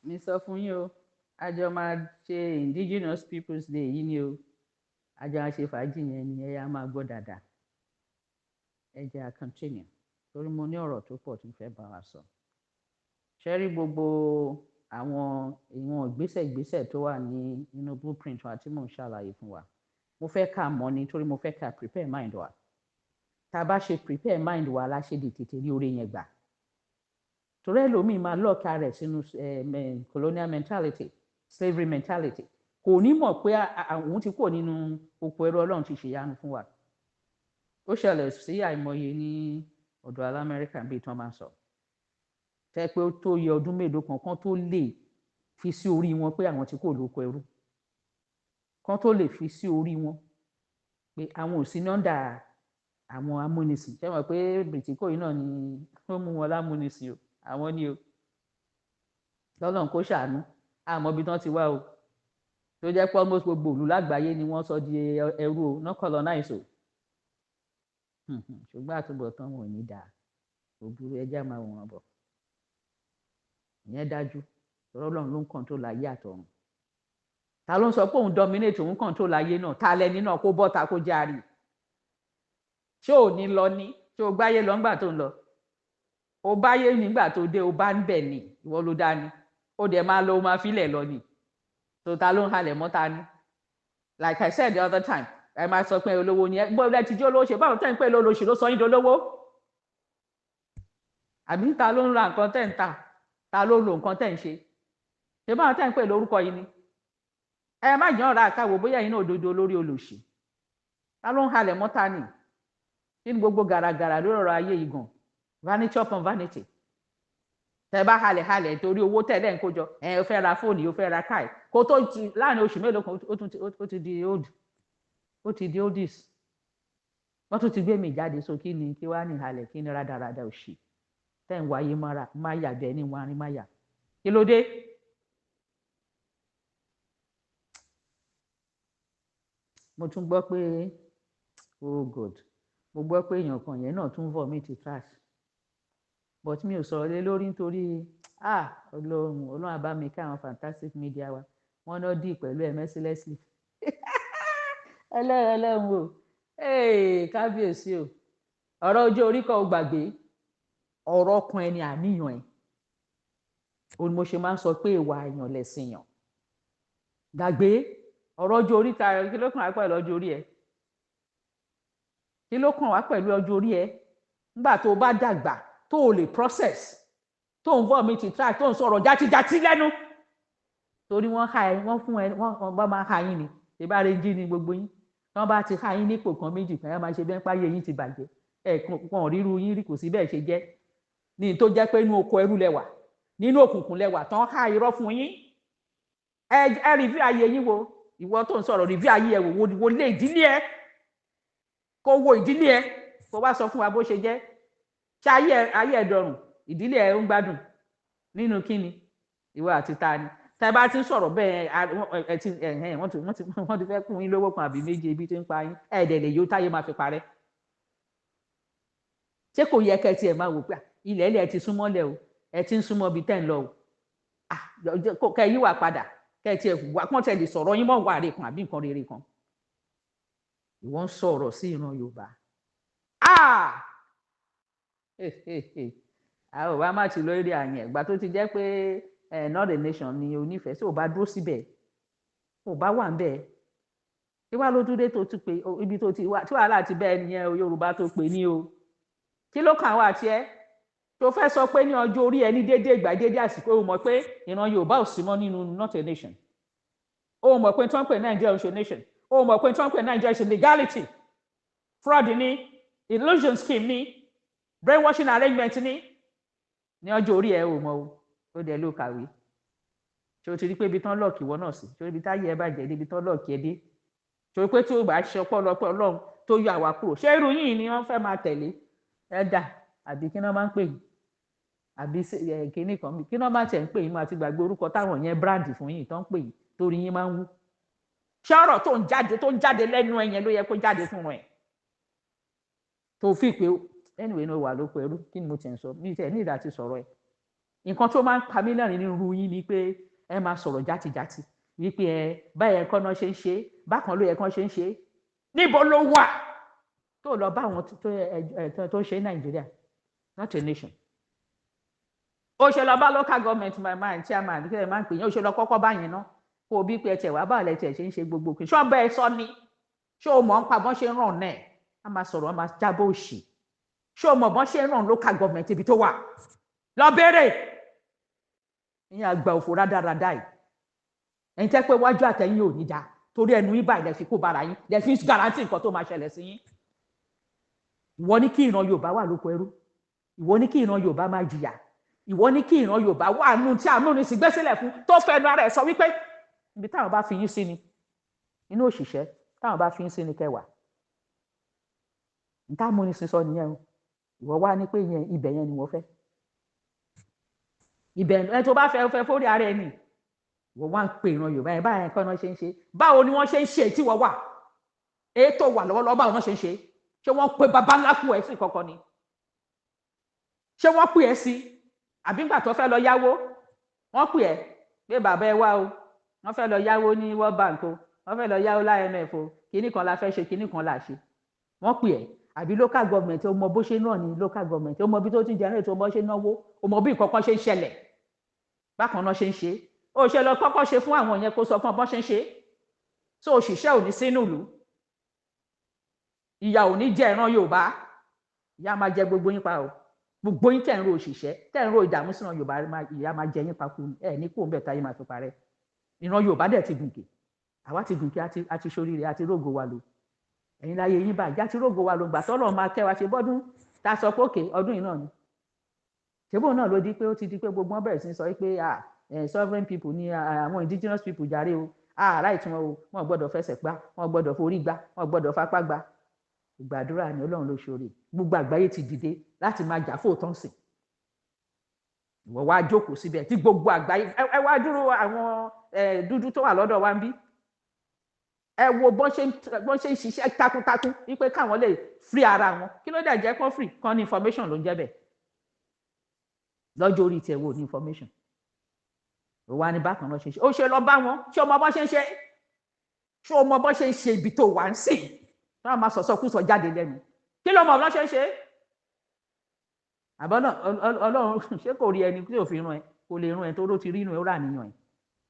Mi sọ fún yín o, a jọ máa ṣe Indigenous Peoples Day yìí ni o. A jọ máa ṣe fàájì yẹn ni. Ẹ yá máa gbọ́ dáadáa. Ẹ jẹ́ a continue, torí mo ní ọ̀rọ̀ tó pọ̀ tí mo fẹ́ bá wa sọ. Ṣé rí gbogbo àwọn ìwọ̀n ìgbésẹ̀ tó wà ní inú blueprint wa tí mò ń ṣàlàyé fún wa, mo fẹ́ ká mọ̀ ni, torí mo fẹ́ ká prepare mind wa. Tá a bá ṣe prepare mind wa, la ṣe lè tètè rí oore yẹn gbà, torí ẹlòmíì máa lock rẹ̀ sínú colonial mentality, slavery mentality. Kò ní mọ̀ pé òun ti kúrò nínú oko ẹrú. Ọlọ́run ti ṣèyanu fún wa. Ó ṣẹlẹ̀ sí àìmọye ní ọ̀dọ̀ alamẹ́ríkà bíi tí wọ́n máa ń sọ tẹ́ pé ó tó yẹ ọdún mélòó kan kan tó lè fi sí orí wọn pé àwọn ti kúrò lóko ẹrú, kan tó lè fi sí orí wọn pé àwọn ò sí ní under àwọn amúnisìn. Ṣé wọn pé British yìí náà ni ó mú wọn lámúnisìn o? Àwọn ni o. Lọ́lọ́run kó ṣàánú. Àmọ́ ibi tán ti wá o, tó jẹ́ pé almost gbogbo ìlú lágbàáyé ni wọ́n sọ di ẹrú o, náà colonize o. Ṣùgbọ́n àtúbọ̀tán wọn ò ní dáa. Òbúrú ẹjẹ́ máa wọ̀n bọ̀. Ìyẹn dájú. Ọlọ́run ló ń control ayé àtọ̀run. Ta ló ń sọ pé òun dominate, òun control ayé náà? Ta lẹni náà kó bọ́ta kó járe? Ṣé ò ní lọ ní? Ṣé o gbáyé lọ ńgbà tó ń lọ? O báyé nígbà tó dé, o bá ń bẹ̀ ní. Ìwọ ló dá ní, ó dẹ̀ máa lọ, o máa filẹ̀ lọ ni. Tó ta ló ń halẹ̀ mọ́ ta ni? Like I said the other time, ẹ máa sọ pé olówó ni ẹ gbọ́dọ̀ ẹ ti jẹ́ olówó. Ṣe báwo tẹ́ ń pè lólóṣì ló sọ yín dolówó? Àbí ta ló ń ra nǹkan tẹ́ ń tà? Ta ló ń lo nǹkan tẹ́ ń ṣe? Ṣe báwo tẹ́ ń pè lórúkọ yìí ni? Ẹ má jẹ́ ọ̀rá àkàwò bóyá yín náà òdodo lórí olòṣì. Ta ló ń halẹ̀ mọ́ ta ni nínú gbogbo gàràgàrà lórí ọ̀rọ̀ ayé yìí gan? Vanity upon vanity. Tẹ bá halẹ̀ halẹ̀ torí owó tẹ̀lé ń kójọ, ẹ ò fẹ́ ra fóònù, ó fẹ́ ra káì, kó tó ti láàrin oṣù mélòó kan, ó ti di old, ó ti di oldies. Wọ́n tún ti gbé mi jáde. So kí ni kí wàá ní halẹ̀? Kí ni rádaràda òṣì tẹ̀ ń wáyé mára má yà bẹ́ẹ̀ ní wọn má yà? Kí ló dé? Mo tún gbọ́ pé, oh God, mo gbọ́ pé èèyàn kan yẹn náà tún vomit trash, but mi ò sọ̀rọ̀ lé lórí nítorí, ah, Ọlọ́run, Ọlọ́run àbá mi ká àwọn fantastic media wa, wọ́n náà dì pẹ̀lú ẹ̀ mercilessly. Ẹlẹ́rìn ẹlẹ́rìn o, kábíyèsí o. Ọ̀rọ̀ ojú orí kọ́, o gbàgbé ọ̀rọ̀ ọkàn ẹni, àníyàn ẹ̀ o ni. Mo ṣe máa ń sọ pé ìwà èèyàn lẹ̀sìn yàn. Gbàgbé ọ̀rọ̀ ọjọ́ orí. Ta kí ló kàn wá pẹ̀lú ọjọ́ orí ẹ? Kí ló kàn wá pẹ̀lú ọjọ́ orí ẹ nígbà tó o bá dàgbà, tó o lè process, tó ń vomit trash, tó ń sọ̀rọ̀ játíjátí lẹ́nu? Torí wọ́n ha ẹ, wọ́n fún ẹ, wọ́n bá máa ha yín ni. Ìbára jí ni gbogbo yín. Wọ́n bá ti ha yín nípò kan méjì kan, ẹ máa ṣe bẹ́ẹ̀ páyé yín ti bàjẹ́. Ẹ kàn ríru yín rí, kò sí bẹ́ẹ̀ ṣe jẹ́ ní tó jẹ́ pé inú oko ẹrú lẹwà, nínú òkùnkùn lẹwà, tán há irọ́ fún yín. Ẹ review ayé yín wo. Ìwọ tó ń sọ̀rọ̀, review ayé ẹ wò, wo lé ìdílé ẹ, kó wo ìdílé ẹ, kó wá sọ fún wa bó ṣe jẹ́. Ṣé ayé ẹ dọrùn? Ìdílé ẹ ń gbádùn nínú kíni? Ìwọ àti ta ni? Tẹ bá ti ń sọ̀rọ̀ bẹ́ẹ̀, ẹ ti ẹ wọ́n ti fẹ́ kún yín lówó kan àbí méjì, ibi tí ń pa yín, ẹ̀ dẹ̀ lè yóò táyé máa fi parẹ́. Ṣé kò yẹ kẹ́ tiẹ̀ máa wò pé ilẹ̀ ilẹ̀ ti súnmọ́lẹ̀ o, ẹ ti ń súnmọ́ ibi tẹ́ ń lọ o? Kẹ́ yí wà padà, kẹ́ tiẹ̀ wà kán tẹ̀ lè sọ̀rọ̀ yín mọ́ wà rè kan àbí nǹkan rere kan. Ìwọ ń sọ̀rọ̀ sí ìran Yorùbá. Àwọn ò bá má ti lórí àyàn ìgbà tó ti jẹ́ pé not a nation ni onífẹ̀ẹ́ sí. Ò bá dúró síbẹ̀, ò bá wà ń bẹ̀, kí wàá ló dúdé tó tún pé ibi tó ti wá tí wàhálà ti bẹ́ẹ̀ nìyẹn o. Yorùbá tó pè ní o, kí ló kàn wá tiẹ̀ tó fẹ́ sọ pé ní ọjọ́ orí ẹ ní déédéé ìgbà, déédéé àsìkò? O mọ̀ pé ìran Yorùbá ò sí mọ́ nínú not a nation. O mọ̀ pé tí wọ́n pè Nàìjíríà ṣe nation. O mọ̀ pé tí wọ́n pè Nàìjíríà ṣe legality, fraud ni, illusion scheme ni, brainwashing arrangement ni. Ní ọjọ́ orí ẹ, ò mọ̀ o. Ó dẹ̀ ló kàwé. Ṣé o ti rí pé ibi tán lock ìwọ náà sí? Ṣé ibi táyé ẹ bàjẹ́ débi tán lock ẹ dé? Ṣé o pé tí o bá ṣe ọpọlọpọ Ọlọ́run tó yọ àwa kúrò, ṣé irú yìí ni wọ́n fẹ́ máa tẹ̀lé ẹ̀dà àbí kí náà máa ń pè yín, àbí kíní kan kí náà máa tẹ̀ ń pè yín? Máa ti gbàgbé orúkọ táwọn yẹn brand fún yín tó ń pè yín, torí yín máa ń wú. Ṣé ọ̀rọ̀ tó ń jáde lẹ́nu ẹ yẹn ló yẹ kó jáde fún ẹ tó fi pé anyway ní wà lóko ẹrú? Kí ni mo ti ń sọ? Mi tẹ̀ ní ìdá ti sọ̀rọ̀ ẹ. Nǹkan tó máa ń pa mí lẹ́rìn nínú yín ni pé ẹ máa sọ̀rọ̀ játijàti wípé ẹ báyẹn kọ́ náà ṣe ń ṣe, bákan ló yẹ kán ṣe ń ṣe. Níbo ló wà tó lọ bá àwọn tó ń ṣe ní Nàìjíríà, not a nation? Ó ṣe lọ bá local government, my man, chairman, kí ẹ máa ń pè yín. Ó ṣe lọ kọ́kọ́ bá yẹn ná, kó o bí pé ẹ tẹ̀ wá, báwo lẹ tẹ̀ ṣe ń ṣe gbogbo kì í ṣọ́ bẹ́ẹ̀ sọ ni? Ṣé o mọ̀ ń pa bọ́n ṣe ń ràn náà? A máa sọ̀rọ̀, a máa jábọ̀ òṣì. Ṣé o mọ̀ bọ́n ṣe ń ràn local government ibi tó wà? Lọ béèrè. Ìyẹn àgbà òfò rádaràda yìí, ẹ̀yin tẹ́ pé wájú àtẹ̀yìn ò ní da, torí ẹnu yín báyìí lẹ fi kó bara yín, lẹ fi guarantee nǹkan tó máa ṣẹlẹ̀ sí yín. Ìwọ ní kí ìran Yorùbá wà lóko ẹrú, ìwọ ní kí ìran Yorùbá máa jìyà, ìwọ ní kí ìran Yorùbá wà nù tí amúnisìn gbé sílẹ̀ fún, tó fẹnu ara ẹ̀ sọ wípé ibi táwọn bá fi yín sí ni, inú òṣìṣẹ́ táwọn bá fi yín sí ni kẹwàá. Níta amúnisìn sọ nìyẹn o. Ìwọ wá ní pé yẹn, ibẹ̀ yẹn ni wọ́n fẹ́. Ibẹ̀ ẹ tó bá fẹ́ fẹ́ fórí ara ẹ nì. Ìwọ wá ń pè ìran Yorùbá yẹn báyẹn kọ́ náà ṣe ń ṣe. Báwo ni wọ́n ṣe ń ṣe tí wọ́n wà ètò wà lọ́wọ́lọ́wọ́? Báwo náà ṣe ń ṣe? Ṣé wọ́n pe baba ńlá kú ẹ̀ sí kankan ni? Ṣé wọ́n pè ẹ́ sí? Àbí ńgbà tó fẹ́ lọ yáwó, wọ́n pè ẹ́ pé bàbá ẹ wá o, wọ́n fẹ́ lọ yáwó ní World Bank o, wọ́n fẹ́ lọ yáwó l'IMF o, kinní kan la fẹ́ ṣe, kinní kan la ṣe? Wọ́n pè ẹ́? Àbí local government, ó mọ bó ṣe náà ní local government, ó mọ bí tó ti generate, ó mọ ṣe náwó, ó mọ bí nǹkan kan ṣe ń ṣẹlẹ̀, bákan náà ṣe ń ṣe? Ó ṣe lọ kọ́kọ́ ṣe fún àwọn yẹn, kó sọ fún ọ bọ́n ṣe ń ṣe. So òṣìṣẹ́ ò ní sínú ìlú, ìyà ò ní jẹ ìran Yorùbá, ìyà máa jẹ gbogbo yín pa o. Gbogbo yín tẹ̀ ń ro òṣìṣẹ́, tẹ̀ ń ro ìdààmú sínú Yorùbá, ìyà máa jẹ yín pa kú. Ẹ̀ ní kó ń bẹ̀ táyé máa fi parẹ́. Ìran Yorùbá dẹ̀ ti gùnkè, àwa ti gùnkè, àti ṣoríire, àti rógo wa lò. Ẹ̀yin láyé yín bàjẹ́, àti rógo wa lò. Gbà tọ́lọ̀ máa kẹ́ wa ṣe bọ́dún tá a sọ pé òkè ọdún yìí náà ni, ṣébò náà ló di pé ó ti di pé gbogbo wọn bẹ̀rẹ̀ sí sọ pé sovereign people ni àwọn indigenous people jàre o. Right wọn o, wọn gbọ́dọ̀ fẹsẹ̀ gbá, wọn gbọ́dọ̀ forí gbá, wọn gbọ́dọ̀ fapá gbá. Ìgbàdúrà ni Ọlọ́run ló ṣoore. Gbogbo àgbáyé ti dìde láti máa jà fóòtọ́ sìn. Ìwọ wá jókòó síbẹ̀ tí gbogbo àgbáyé ẹ wá dúró. Àwọn dúdú tó wà lọ́dọ̀ wa ń bí, ẹ wo bọ́n ṣe ń ṣiṣẹ́ takuntakun wípé káwọn lè free ara wọn. Kí ló dẹ̀ jẹ́ kán free? Kán ní information ló ń jẹ́ bẹ́ẹ̀. Lọ́jọ́ orí tiẹ̀, wò ní information, ó wá ní bákan náà ṣe ń ṣe. Ó ṣe lọ bá wọn. Ṣé o mọ bọ́n ṣe ń ṣe? Ṣé o mọ bọ́n ṣe ń ṣe ibi tó wà ń sìn? Wọ́n máa sọ̀sọ́ kú sọ jáde lẹ́nu. Kí ló mọ̀ bọ́n ṣe ń ṣe? Àbọ̀ náà Ọlọ́run ṣé kò rí ẹni tí ò fi rún ẹ? Kò lè rún ẹ tó ló ti rí inú ẹ, ó rà níyàn ẹ.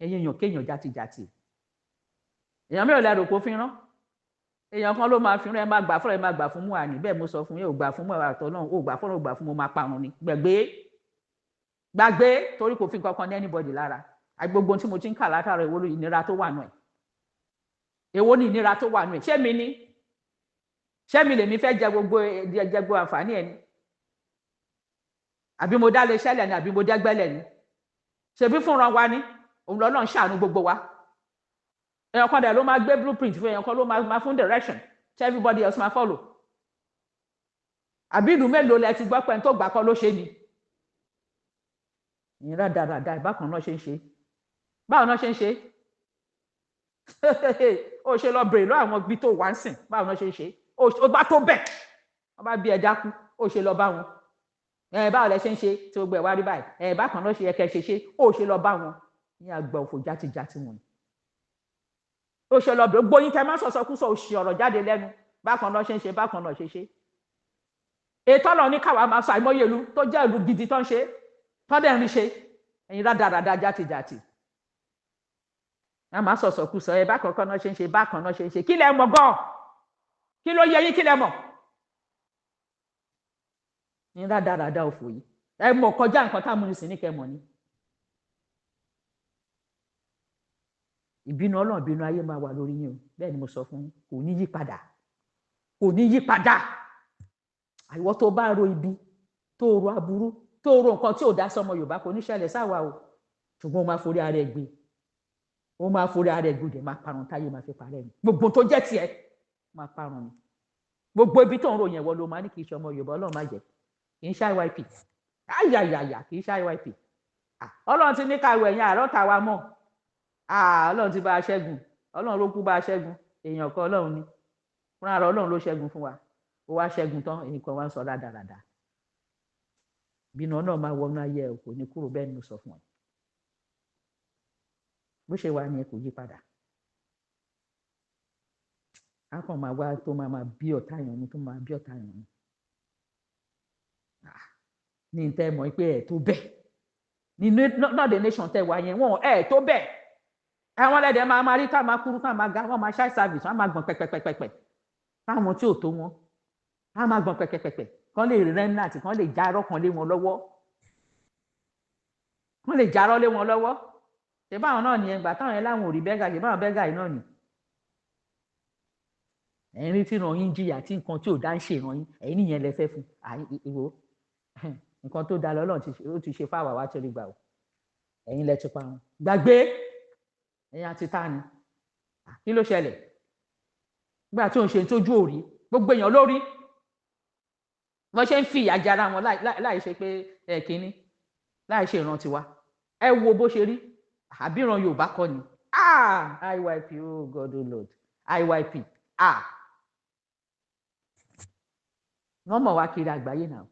Ẹ̀yin èèyàn kéèyàn játijàti, èèyàn mélòó lẹ rò kó fi rán? Èèyàn kan ló máa fi rán ẹ. Máa gbà fún ẹ, máa gbà fún mú àní. Bẹ́ẹ̀ mo sọ fún yín, ò gbà fún mú àtọ náà, ò gbà fún, ò gbà fún, mo máa parun ni. Gbàgbé, gbàgbé, torí kò fi nǹkan kan ní anybody lára. Gbogbo tí mo ti ń kà látàrọ, èwo ìnira tó wà nù ẹ? Èwo ni ìnira tó wà nù ẹ? Ṣé mi ni? Ṣé mi lèmi fẹ́ jẹ gbogbo, jẹ gbogbo àǹfààní ẹ ni? Àbí mo dá lé ṣẹlẹ̀ ni? Àbí mo dẹ́gbẹ́lẹ̀ ni? Ṣebí fúnra wa ni. Òun lọ́nà ń ṣàánú gbogbo wa. Èèyàn kan dẹ̀ ló máa gbé blueprint fún, èèyàn kan ló máa fún direction tí everybody else máa follow. Àbí ìlú mélòó lẹ ti gbọ́ pé ẹni tó gbà kọ́ ló ṣe ni? Ìyẹn rádaràda, ìbákan náà ṣe ń ṣe, báwo náà ṣe ń ṣe? Ó ṣe lọ bèrè lọ́wọ́ àwọn ibi tó wà ń sìn, báwo náà ṣe ń ṣe? Ó bá tó bẹ̀, wọ́n bá bí ẹja kú, ó ṣe lọ bá wọn. Ẹ báwo lẹ ṣe ń ṣe tí gbogbo ẹ̀ wá rí báyìí? Ẹ bákan náà ṣe yẹ kẹ́ ṣe ṣe. Ó ṣe lọ bá wọn ní àgbà òfò játijàti wọn. Ó ṣe lọ bèrè. Gbóyin tẹ má sọsọ kú sọ òṣì ọ̀rọ̀ jáde lẹ́nu. Bákan náà ṣe ń ṣe, bákan náà ṣe ṣe. Ètò ọ̀nà ní káwa máa sọ àìmọye ìlú tó jẹ́ ìlú gidi tó ń ṣe, tó dẹ̀ ń rí ṣe. Ẹ̀yin rádaràda játijàti, a máa sọ̀sọ̀ kú sọ. Ẹ bákan kan náà ṣe ń ṣe, bákan náà ṣe ń ṣe. Kí lẹ mọ̀ gan? Kí ló yẹ yín? Kí lẹ mọ̀ ní rádaràda òfò yìí? Ẹ mọ̀ kọjá nǹkan táwọn múnisìn ní kẹ́ mọ̀ ni. Ìbínú Ọlọ́run, ìbínú ayé máa wà lórí yín o. Bẹ́ẹ̀ ni mo sọ fún yín. Kò ní yí padà, kò ní yí padà. Àìwọ́ tó bá ro ibi, tó ro aburú, tó ro nǹkan tí ò dá sọmọ Yorùbá, kò ní ṣẹlẹ̀ sáwa o. Ṣùgbọ́n ó máa forí ara ẹ̀ gbé, ó máa forí ara ẹ̀ gbé, dẹ̀ máa parun táyé máa fi parẹ́ ni. Gbogbo tó jẹ́ tiẹ̀ máa parun ni. Gbogbo ibi tó ń ròyìn ẹ̀wọ̀ ló máa ní kì í ṣe ọmọ Yorùbá. Ọlọ́run má jẹ́ kì í ṣe IYP. Ayayaya, kì í ṣe IYP. Ọlọ́run ti ní ká wẹ̀ yẹn àárọ̀ tàwa mọ̀. Ọlọ́run ti bá a ṣẹ́gun. Ọlọ́run ló kú bá a ṣẹ́gun. Èèyàn kan Ọlọ́run ni fúnra rẹ̀. Ọlọ́run ló ṣẹ́gun fún wa. Ó wá ṣẹ́gun tán, èyí kan wá ń sọ rádaràda. Bínú náà máa wọnú ayé ẹ, kò ní kúrò. Bẹ́ẹ̀ ni mo sọ fún ẹ. Bó ṣe wà ní ẹ, kò yí padà. Á kàn máa wá tó máa máa bí ọ̀tá yàn ni, tó máa bí ọ̀tá yàn ni. Ní tẹ́ mọ̀ pé ẹ̀ tó bẹ́ẹ̀ ní not the nation tẹ́ wà yẹn, wọ́n ẹ̀ tó bẹ́ẹ̀. Àwọn ẹlẹ́dẹ̀ máa máa rí ká máa kúrú, ká máa ga, wọ́n máa ṣáì service, wọ́n máa gbọ̀n pẹ̀pẹ̀pẹ̀pẹ̀ fáwọn tí ò tó wọn. Á máa gbọ̀n pẹ̀pẹ̀pẹ̀pẹ̀ kán lè rí remnant, kán lè jarọ́ kan lé wọn lọ́wọ́, kán lè jarọ́ lé wọn lọ́wọ́. Ṣé báwọn náà nìyẹn gbà táwọn yẹn láwọn ò rí beggar? Ṣé báwọn beggar yìí náà nì? Ẹ̀yin rí tí ìran yín jìyà, tí nǹkan tí ò dá ń ṣe ìran yín, ẹ̀yin nìyẹn lẹ fẹ́ fún ìwò. Nǹkan tó da lọ́lọ́run ó ti ṣe fáwa wá tó rí gbà o. Ẹ̀yin lẹ ti pa wọn gbàgbé. Ẹ̀yin àti ta ni? Kí ló ṣẹlẹ̀ nígbà tí òun ṣe tójú òrí gbogbo èèyàn lórí wọ́n ṣe ń fi ìyà jara wọn láì ṣe pé ẹ kínní, láì ṣe ìran tiwa? Ẹ wo bó ṣe rí, àbí ìran Yorùbá kọ́ ni? Ah, IYP, oh God, oh Lord, IYP, ah, wọ́n mọ̀ wá kiri àgbáyé náà.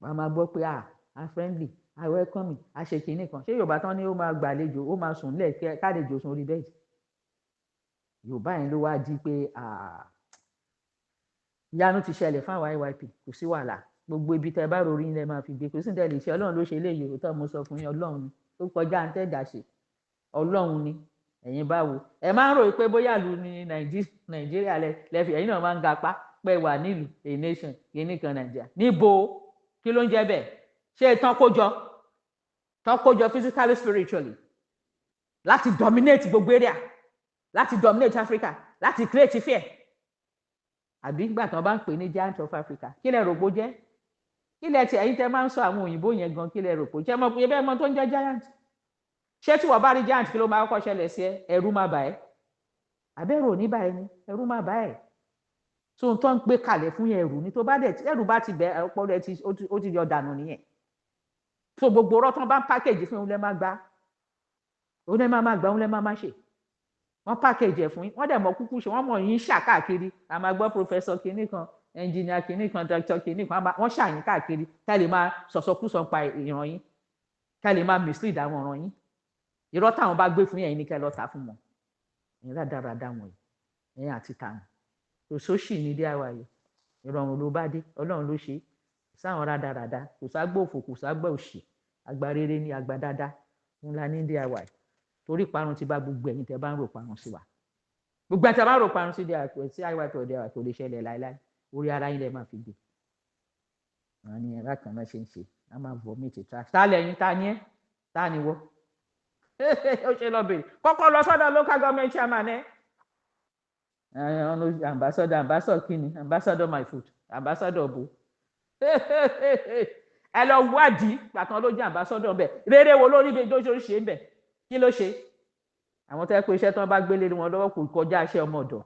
Wọ́n máa gbọ́ pé, ah, a friendly, a welcome, a ṣe kínní kan. Ṣé Yorùbá tán ni ó máa gbàlejò, ó máa sùn lẹ̀ kálejò sùn orí bẹ́ẹ̀dì? Yorùbá yẹn ló wá di pé ìyanu ti ṣẹlẹ̀ fún àwọn IYP. Kò sí wàhálà. Gbogbo ibi tẹ bá rori ilẹ̀ máa fi gbé, kò sí ní tẹ lè ṣe. Ọlọ́run ló ṣe eléyìí. Òótọ́ mo sọ fún yín, Ọlọ́run ni ó kọjá à ń tẹ̀dá ṣe. Ọlọ́run ni. Ẹ̀yin báwo ẹ máa ń rò pé bóyá ìlú ní Nàìjíríà lẹ́fì, ẹ̀yin náà máa ń gapá pé wà nílùú, a nation kìíní kan, Nàìjíríà níbo? Kí ló ń jẹ́ bẹ́ẹ̀? Ṣé tán kójọ, tán kójọ physically, spiritually, láti dominate gbogbo area, láti dominate Africa, láti create fear? Àbí nígbà tí wọ́n bá ń pè ní giant of Africa, kí lẹ rò pó jẹ́? Kí lẹ ti, ẹ̀yin tẹ́ máa ń sọ àwọn òyìnbó yẹn gan, kí lẹ rò pó jẹ́? Mọ̀ pé bẹ́ẹ̀ mọ̀ tó ń jẹ́ giant. Ṣé tí wọ́n bá rí giant, kí ló máa kọ́kọ́ ṣẹlẹ̀ sí ẹ? Ẹ̀rù máa bà ẹ́, àbẹ̀rù ò ní bà ẹ́ ni? Ẹ̀rù máa bà ẹ́. Tó ń tọ́ ń gbé kalẹ̀ fún yẹn, ẹ̀rù ni. Tó bá dẹ̀ ẹ̀rù bá ti bẹ̀, ọpọlọ ẹ ó ti yọ dànù nìyẹn. Tó gbogbo ọ̀rọ̀ tán bá ń package fún òun lẹ́ máa gbá, òun lẹ́ máa gbá, òun lẹ́ máa ṣe. Wọ́n package ẹ̀ fún yín, wọ́n dẹ̀ mọ̀ kúkú ṣe. Wọ́n mọ̀ yín ṣà káàkiri. A máa gbọ́ professor kinní kan, engineer kinní kan, doctor kinní kan. Wọ́n ṣàyín káàkiri ká lè máa sọ̀sọkúsọ pa ìran yín, ká lè máa mislead àwọn ọ̀ràn yín. Irọ́ táwọn bá gbé fún yẹn ní kẹ́ lọ́ọ́ ta fún wọn. Ẹ̀yin rádaràda wọ̀nyí, ẹ̀yin àti tàwọn kò sóṣì ní DIY. Ìrọ̀rùn ló bá dé. Ọlọ́run ló ṣe sáwọn rádaràda. Kò ságbó òfò, kò ságbó òṣì. Àgbà rere ní àgbà dáadáa ńlá ní DIY, torí parun ti bá gbogbo ẹ̀yin tẹ́ bá ń rò parun sí wa. Gbogbo ẹ̀yin tẹ́ bá ń rò parun sí DIY, sí IYP or DIY, kò lè ṣẹlẹ̀ láéláé. Orí ara yín lẹ máa fi gbé. Àwọn ní ẹ̀rá kan náà ṣe ń ṣe, a máa vomit trash. Ta lẹ́yìn? Ta ni ẹ́? Ta ni wọ́? Ó ṣe lọ bèrè, kọ́kọ́ lọ sọ́dọ̀ local government chairman ẹ̀. Ambassador, ambassador kí ni? Ambassador my foot. Ambassador bo? Ẹ lọ wádìí pàtàn ló jẹ́ ambassador bẹ́ẹ̀. Rere wo lórí bí tó ṣe ń bẹ̀? Kí ló ṣe? Àwọn tó yẹ pé iṣẹ́ tí wọ́n bá gbélé wọn lọ́wọ́ kò kọjá iṣẹ́ ọmọ ọ̀dọ̀.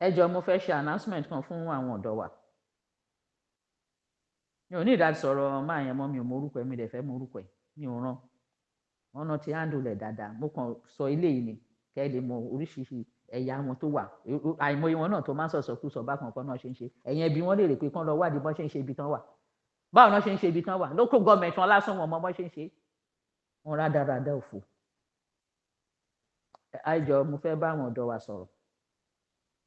Ẹ jọ̀ọ́, mo fẹ́ ṣe announcement kan fún àwọn ọ̀dọ́ wa. Mi ò ní ìdá sọ̀rọ̀ máa yẹn mọ́. Mi ò mọ orúkọ ẹ̀, mi dẹ̀ fẹ́ mọ orúkọ ẹ̀. Mi ò ràn wọn náà ti handle ẹ̀ dáadáa. Mo kàn sọ ilé yìí ni kẹ́ ẹ lè mọ oríṣiríṣi ẹ̀yà wọn tó wà. Àìmọye wọn náà tó máa ń sọ̀sọ̀ kú sọ bákan kan náà ṣe ń ṣe. Ẹ̀yìn ẹbí wọn lè rè pé kán lọ wádìí bọ́n ṣe ń ṣe ibi tán wà, báwo náà ṣe ń ṣe ibi tán wà. Local government wọn lásán, wọn mọ bọ́n ṣe ń ṣe wọn. Rádaràda òfò. Ẹ jọ̀ọ́, mo fẹ́ bá àwọn ọ̀dọ́ wa sọ̀rọ̀.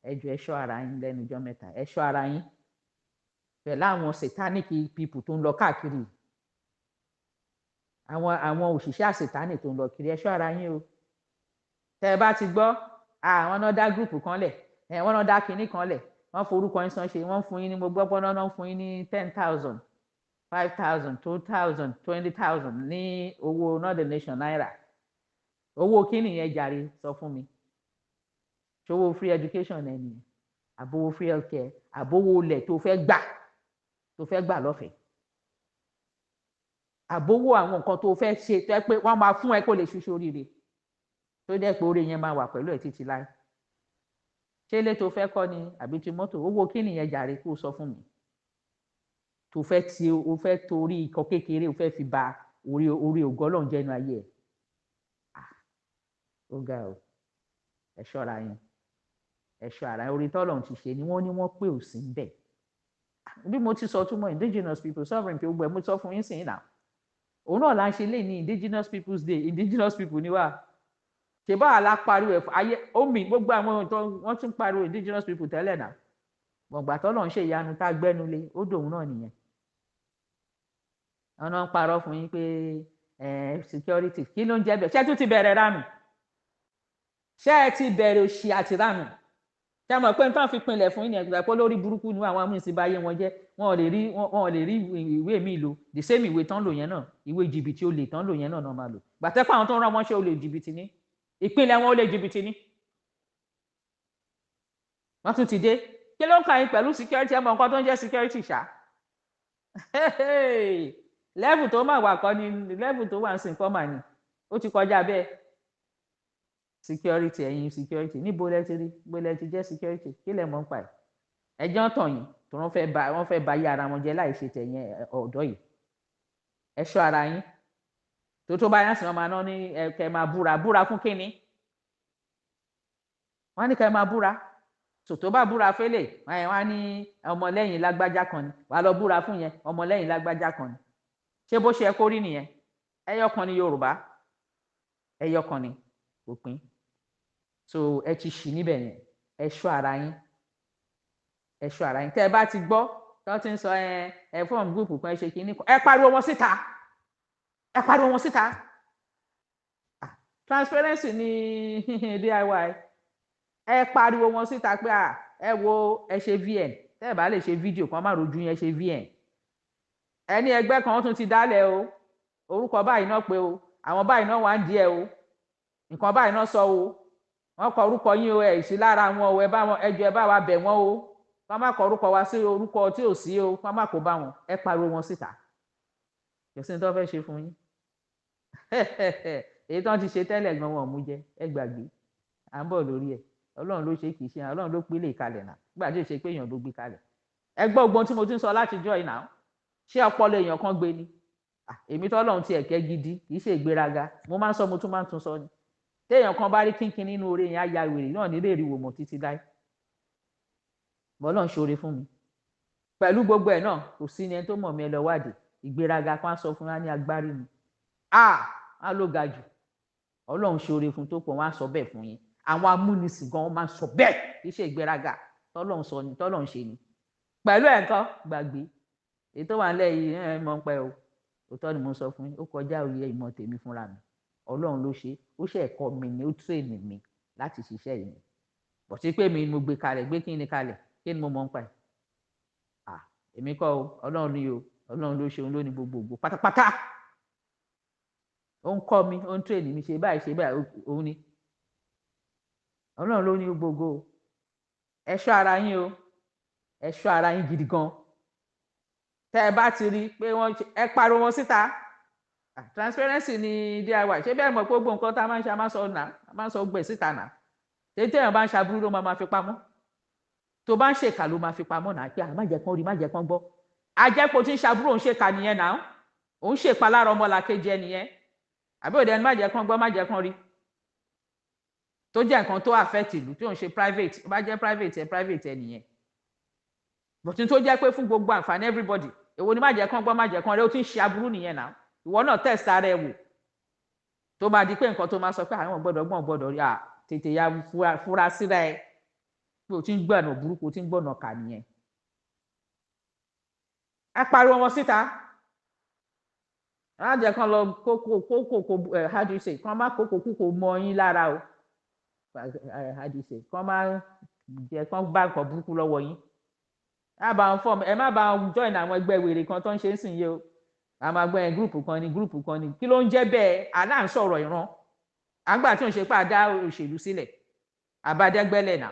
Ẹ jọ̀ọ́, ẹ ṣọ́ ara yín lẹ́nu ọjọ́ mẹ́ta. Ẹ ṣọ́ ara yín pẹ̀lú àwọn satanic people tó ń lọ káàkiri, àwọn òṣìṣẹ́ àṣetánì tó ń lọ kiri. Ẹ ṣọ́ ara yín o. Tẹ́ ẹ bá ti gbọ́ àwọn náà dá group kan lẹ̀, wọ́n náà dá kinní kan lẹ̀, wọ́n forúkọ yín san ṣe, wọ́n fún yín ní, mo gbọ́ pọ́n náà fún yín ní 10,000, 5,000, 2,000, 20,000 ní owó northern nation naira. Owó kíni yẹn jàre? Sọ fún mi, ṣòwò free education ẹ nìyẹn, àbówó free healthcare, àbówó ilẹ̀ tó fẹ́ gbà lọ́fẹ̀ẹ́, àbówó àwọn nǹkan tó fẹ́ ṣe tó yẹ pé wọ́n máa fún ẹ kó lè ṣiṣẹ́ oríire, tó jẹ́ pé orí yẹn máa wà pẹ̀lú ẹ̀ títí láé? Ṣé ilé tó fẹ́ kọ́ ni, àbí ti mọ́tò? Owó kíni yẹn jàre? Kó sọ fún mi. Tó fẹ́ ti o fẹ́ torí ikọ̀ kékeré o fẹ́ fi ba orí ògo Ọlọ́run jẹ́ inú ayé ẹ̀. Ó ga o. Ẹ ṣọ́ra yín. Ẹ̀ṣọ́ ara orí tọ́lọ́run ti ṣe ni wọ́n ní wọ́n pè ò sí ń bẹ̀. Bí mo ti sọ túmọ̀ indigenous people, sovereign people, gbogbo ẹ̀ mo sọ fún yín sìn náà. Òun náà là ń ṣe lé ní Indigenous Peoples Day. Indigenous people ni wá ṣe bá àlá pariwo ẹ̀fọ́ ayé omi. Gbogbo àwọn tó wọ́n tún pariwo indigenous people tẹ́lẹ̀ náà, gbọ̀ngbà tọ́lọ̀ ń ṣe ìyanu tá a gbẹ́nu lé, ó dòun náà nìyẹn. Wọn náà ń parọ́ fún yín pé security, kí ló ń jẹ́ bẹ́ẹ̀? Ṣé tún ti bẹ̀rẹ̀ ránù? Ṣé ẹ ti bẹ̀rẹ̀ òṣì àti ránù? Ṣé ẹ mọ̀ pé nǹkan fi pinlẹ̀ fún yín ẹ̀gbẹ́ pé lórí burúkú ni àwọn amúnisìn bá yé wọn jẹ́? Wọn ò lè rí ìwé mi lò. The same ìwé tán lò yẹn náà, ìwé jìbìtì olè tán lò yẹn náà náà máa lò. Gbàtẹ́pọ̀ àwọn tó ń rán wọn ṣe olè jìbìtì ní ìpínlẹ̀ wọn, olè jìbìtì ní. Wọ́n tún ti dé. Kí ló ń kà yín pẹ̀lú security? Ẹ mọ̀ nǹkan tó ń jẹ́ security ṣá? Level tó máa wà kọ́ ni level tó wà ń sìn kọ́ mà ní, ó ti kọjá bẹ́ẹ̀. Security, ẹ̀yin security, níbo lẹ ti rí? Níbo lẹ ti jẹ́ security? Kí lẹ mọ̀ ń pa ẹ̀? Ẹjọ́ tàn yín tó wọ́n fẹ́ ba yé ara wọn jẹ́ láì ṣe tẹ̀yìn ọ̀dọ́ yìí. Ẹ ṣọ́ ara yín. Tó bá yá sí, wọn máa ná ní ẹ kẹ́ máa búra. Búra fún kínní? Wọ́n ní kẹ́ máa búra. Tòtó bá búra fẹ́lẹ̀, wọ́n á ní ọmọlẹ́yìn lágbájá kan ni. Wàá lọ búra fún yẹn, ọmọlẹ́yìn lágbájá kan ni. Ṣé bó ṣe kó rí nìyẹn? Ẹyọ kan ni Yorùbá, ẹyọ kan ni, òpin. So ẹ ti ṣì níbẹ̀ yẹn. Ẹ ṣọ́ ara yín, ẹ ṣọ́ ara yín. Tẹ́ ẹ bá ti gbọ́ tí wọ́n ti ń sọ ẹ form group kan, ẹ ṣe kínní kan, ẹ pariwo wọn síta, ẹ pariwo wọn síta. Transparency ní DIY. Ẹ pariwo wọn síta pé ẹ wo, ẹ ṣe VN. Tẹ́ ẹ bá lè ṣe fídíò kan, má rojú yẹn, ṣe VN. Ẹ ní ẹgbẹ́ kan, wọ́n tún ti dálẹ̀ o, orúkọ báyìí náà pé o, àwọn báyìí náà wà ń díẹ̀ o, nǹkan báyìí náà sọ o, wọ́n kọ orúkọ yín o, ẹ sí lára wọn o, ẹ bá wọn, ẹ jọ̀ọ́, ẹ bá wa bẹ̀ wọ́n o, wọ́n má kọ orúkọ wa sí orúkọ tí ò sí o, wọ́n má kó bá wọn. Ẹ pariwo wọn síta. Kò sí ní tó fẹ́ ṣe fún yín. Èyí tó ń ti ṣe tẹ́lẹ̀ gan, wọn ò mú jẹ. Ẹ gbàgbé, à ń bọ̀ lórí ẹ̀. Ọlọ́run ló ṣe, kì í ṣe Ọlọ́run ló pélé kalẹ̀ náà. Nígbà tí ò ṣe pé èèyàn ló gbé kalẹ̀. Ẹ gbọ́ ogbon tí mo ti ń sọ láti jọ́ ìnáwó. Ṣé ọpọlọ èèyàn kan gbé ni? Èmi tọ́lọ́run ti ẹ̀kẹ́ gidi, kì í ṣe ìgbéraga. Mo máa ń sọ, mo tún máa ń tún sọ ni. Téèyàn kan bá rí kínkín nínú oore yẹn, á ya wèrè náà nílé ìrìwò mọ̀ títí láì. Bọ́lọ́run ṣoore fún mi pẹ̀lú gbogbo ẹ̀ náà, kò sí ní ẹni tó mọ̀ mí. Ẹ lọ wádìí. Ìgbéraga kan á sọ fún wa ní agbárí mi, a á ló ga jù. Ọlọ́run ṣoore fún tó pọ̀, wọ́n á sọ bẹ́ẹ̀ fún yín. Àwọn amúnisìn gan máa ń sọ bẹ́ẹ̀. Kì í ṣe ìgbéraga, tọ́lọ́run sọ ni, tọ́lọ́run ṣe ni. Pẹ̀lú ẹ̀ ńkọ́, gbàgbé èyí tó wà nílẹ̀ yìí. Ẹ̀ mọ̀ ń pẹ́ o, òótọ́ ni mo sọ fún yín. Ó kọjá òye ìmọ̀ tèmi fúnra mi. Ọlọ́run ló ṣe, ó ṣe ẹ̀kọ́ mi ni, ó train mi láti ṣiṣẹ́ yìí ni. Bọ̀ sí pé mi mo gbé kalẹ̀, gbé kí ni kalẹ̀, kí ni mo mọ̀ ń pa ẹ̀? À, èmi kọ́ o, Ọlọ́run ni o. Ọlọ́run ló ṣe, òun ló ní gbogbo pátápátá. Ó ń kọ́ mi, ó ń train mi, ṣe báyìí, ṣe báyìí, òun ni. Ọlọ́run ló ní gbogbo. Ẹ ṣọ́ ara yín o, ẹ ṣọ́ ara yín gidi gan. Tẹ́ ẹ bá ti rí i pé wọ́n, ẹ pariwo wọn síta. Transparency ni DIY. Ṣé bẹ́ẹ̀ mọ̀ pé gbogbo nǹkan tá a máa ń ṣe, a máa ń sọ nà, a máa ń sọ gbẹ̀ síta nà? Ṣé téèyàn bá ń ṣaburú ló máa fi pamọ́? Tó bá ń ṣèkà ló máa fi pamọ́ nà, pé má jẹ́ kán rí, má jẹ́ kán gbọ́. Ajẹ́pọ̀ tí ń ṣaburú, òun ṣèkà nìyẹn nà, òun ṣèpalára ọmọlàkejì ẹ nìyẹn. Àbí òde ẹni má jẹ́ kán gbọ́, má jẹ́ kán rí, tó jẹ́ nǹkan tó affect ìlú, tí òun ṣe private. Tó bá jẹ́ private ẹ, private ẹ nìyẹn. But tó jẹ́ pé fún gbogbo àǹfààní everybody, èwo ni má jẹ́ kán gbọ́, má jẹ́ kán rí? Ó ti ń ṣe aburú nìyẹn náà. Ìwọ náà test ara ẹ wò. Tó máa di pé nǹkan tó máa sọ pé àwọn gbọ́dọ̀ gbọ́n gbọ́dọ̀ rí à, tètè ya fura síra ẹ pé o ti ń gbọ̀nà burúkú, o ti ń gbọ̀nà kà nìyẹn. Ẹ pariwo wọn síta. Má jẹ́ kán lọ kókó kókó kó ẹ, how do you say, kán má kókó kúkó mọ yín lára o. How do you say, kán má jẹ́ kán bá nǹkan burúkú lọ́wọ́ yín. Ẹ má bá wọn form, ẹ má bá wọn join àwọn ẹgbẹ́ wèrè kan tó ń ṣe ń sìn yìí o. Àmọ́ ẹgbẹ́ yẹn, group kan ni, group kan ni. Kí ló ń jẹ́ bẹ́ẹ̀? Àná ń sọ̀rọ̀ ìran àgbà tí ò ń ṣe pé àdá òṣèlú sílẹ̀, àbádẹ́gbẹ́lẹ̀ náà.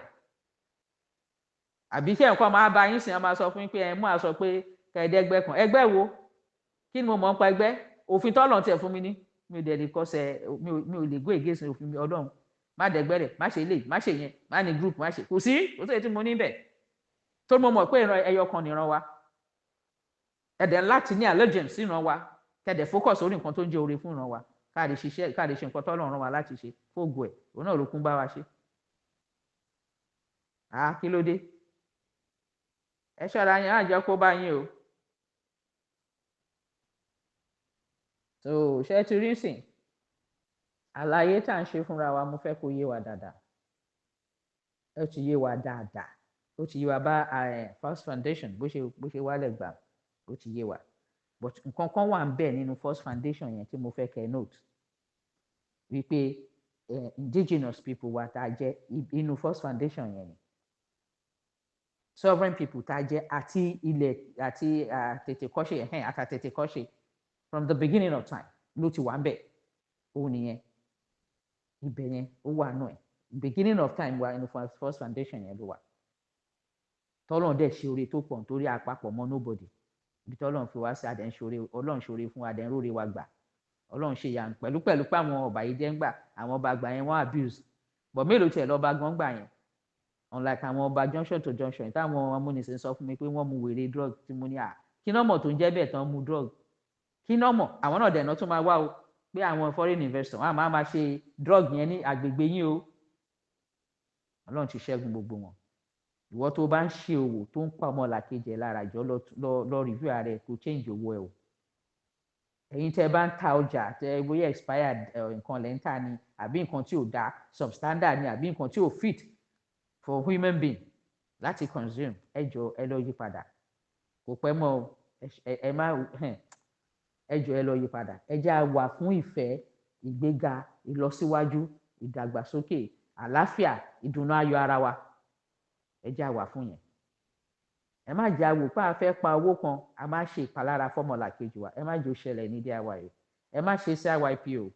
Àbí kí nǹkan máa bá yín sìn, ọ́ máa sọ fún yín pé ẹ mú àsọ pé kẹ̀ẹ́dẹ́gbẹ́ kan. Ẹgbẹ́ wo? Kí ni mo mọ̀ ń pa ẹgbẹ́? Òfin tọ́lọ̀ tiẹ̀ fún mi ní, mi ò dẹ̀ lè kọsẹ̀, mi ò lè go against òfin Ọlọ́run. Má dẹ̀gbẹ́ rẹ̀, má ṣe lè, má ṣe yẹn, má ní group, má ṣe. Kò sí èyí tí mo ní bẹ̀ tó. Mo mọ̀ pé ìran ẹyọ kan nìran wa. Ẹ̀dẹ̀ láti ní allegiance sí ìran wa, kẹ̀dẹ̀ focus orí nǹkan tó ń jẹ́ oore fún ìran wa, ká lè ṣiṣẹ́, ká lè ṣe nǹkan tọ́lọ́run rán wa láti ṣe fóògùn ẹ̀. Òun náà ló kún bá wa ṣe. Ah, kí ló dé? Ẹ ṣọ́ra yín, á jẹ́ kó bá yín o. So ṣé ti rí sìn àlàyé tá à ń ṣe fúnra wa, mo fẹ́ kó yé wa dáadáa. Ó ti yé wa dáadáa, ó ti yé wa bá First Foundation bó ṣe wálẹ̀ gbà, ó ti yé wa. But nǹkan kan wà ń bẹ̀ nínú First Foundation yẹn tí mo fẹ́ kẹ́ note, wípé indigenous people wa tá a jẹ́ inú First Foundation yẹn ni sovereign people tá a jẹ́, àti ilẹ̀ àti àtètèkọ́ṣe, àtàtètèkọ́ṣe from the beginning of time ló ti wà ń bẹ̀. Òun nìyẹn, ibẹ̀ yẹn ó wà nù ẹ̀. Beginning of time wa inú First Foundation yẹn ló wà. Tọ́lọ́run dẹ̀ ṣe oore tó pọ̀ nítorí àpapọ̀ mọ́ nobody. Ibi tọ́lọ́run fi wá sí, adẹ̀ ń ṣoore, Ọlọ́run ṣoore fún adẹ̀ ń róore wa gbà. Ọlọ́run ṣe ìyanu pẹ̀lú pé àwọn ọba yìí jẹ́ ń gbà, àwọn ọba àgbà yẹn wọ́n abuse. But mélòó tiẹ̀ lọ́ba gan gbà yẹn? Unlike àwọn ọba junction to junction táwọn amúnisìn sọ fún mi pé wọ́n mu wèrè drug, tí mo ní à kí náà mọ̀ tó ń jẹ́ bẹ́ẹ̀ tán mu drug, kí náà mọ̀? Àwọn náà dẹ̀nà tún máa wá o, pé àwọn foreign investor wọn á máa ṣe drug yẹn ní àgbègbè yín o. Ọlọ́run ti ṣẹ́gun gbogbo wọn. Ìwọ tó bá ń ṣe òwò tó ń pa ọmọlàkejì ẹ lára, jọ lọ review ara ẹ, kó change owó ẹ o. Ẹ̀yin tẹ́ bá ń ta ọjà tẹ́ bóyá expired nǹkan lẹ́ ń tà ni, àbí nǹkan tí ò da, substandard ni, àbí nǹkan tí ò fit for human being láti consume, ẹ jọ ẹ lọ yí padà. Kò pẹ́ mọ́ o. Ẹ má ẹ jọ ẹ lọ yí padà. Ẹ jẹ́ á wà fún ìfẹ́, ìgbéga, ìlọsíwájú, ìdàgbàsókè, àlàáfíà, ìdùnnú ayọ̀ ara wa. Ẹ jẹ́ á wà fún yẹn. Ẹ má jẹ́ àwò pé a fẹ́ pa owó kan, a má ṣe ìpalára fọ́mọlàkejì wa. Ẹ má jẹ́ ó ṣẹlẹ̀ ní DIY o. Ẹ má ṣe sí IYP o.